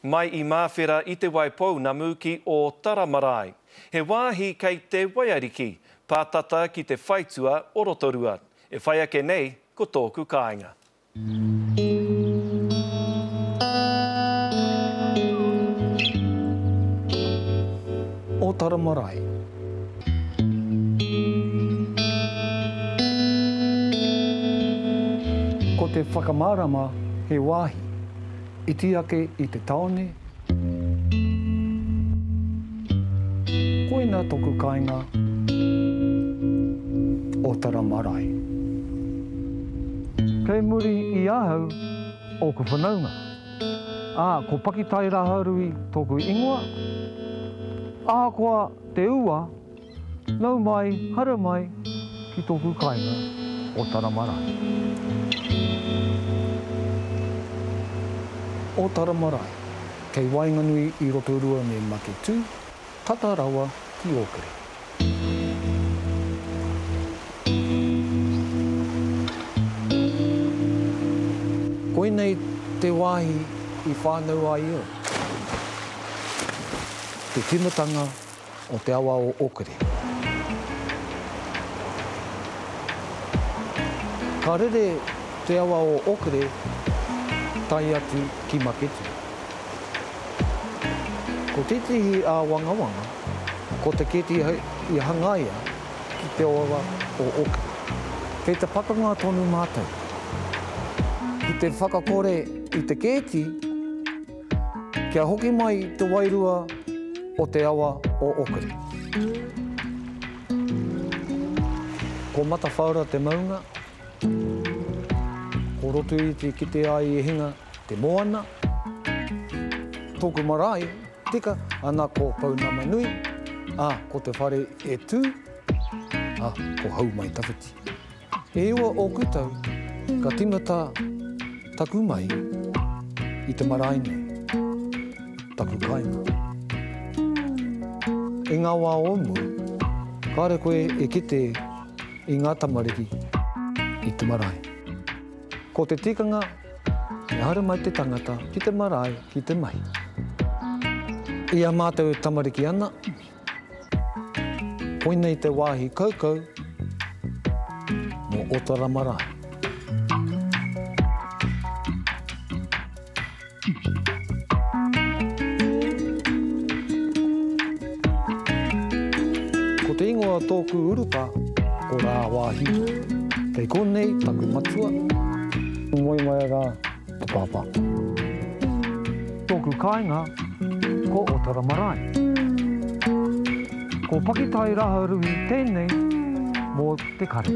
Mai i Māwhera i Te Waipounamu ki Ōtara Marae. He wāhi kei te Waiariki, pātata ki te whaitua o Rotorua. E whai ake nei ko tōku kāinga. Ōtara Marae. Ko te whakamārama he wāhi iti ake i te tāone, koina toku kainga, Ōtara Marae. Kei muri i ahau ōku whanaunga, ā, ko Pakitai Raharui tōku ingoa, ahakoa te ua, Nau mai, haere mai ki tōku kāinga o Taramarae. O Taramarae, kei waenganui i Rotorua me Maketū, tata rawa ki Ōkere. Koinei te wāhi i whānau ai au. Te tīmatanga o te awa o Okere. Ka rere te awa o Okere tae atu ki Maketu. Ko tētehi āwangawanga, ko te kēti i hangaia ki te awa o Okere. Kei te pakanga tonu mātou. Ki te whakakore i te kēti, Kia hoki mai te wairua o te awa o Okere. Ko Matawhaura te maunga, ko Rotoiti kite ai e hinga te moana, Tōku marae, tika, ana ko Pounamanui, ā, ko te whare e tū, ā, ko Houmaitawhiti. E iwa ōku tau, ka timata taku mahi i te marae nei, taku kainga. I ngā wā o mua, kāre koe e kite i ngā tamariki i te marae. Ko te tikanga, me haere mai te tangata ki te marae ki te mahi. I a mātou e tamariki ana, Koinei te wāhi kaukau mō Otara Marae. Ko te ingoa o tōku urupa ko Rāwāhi. Kei konei taku matua. Moe mai rā te pāpā. Tōku kāinga ko Otara Marae. Ko Pakitai Raharui tēnei mō te kare.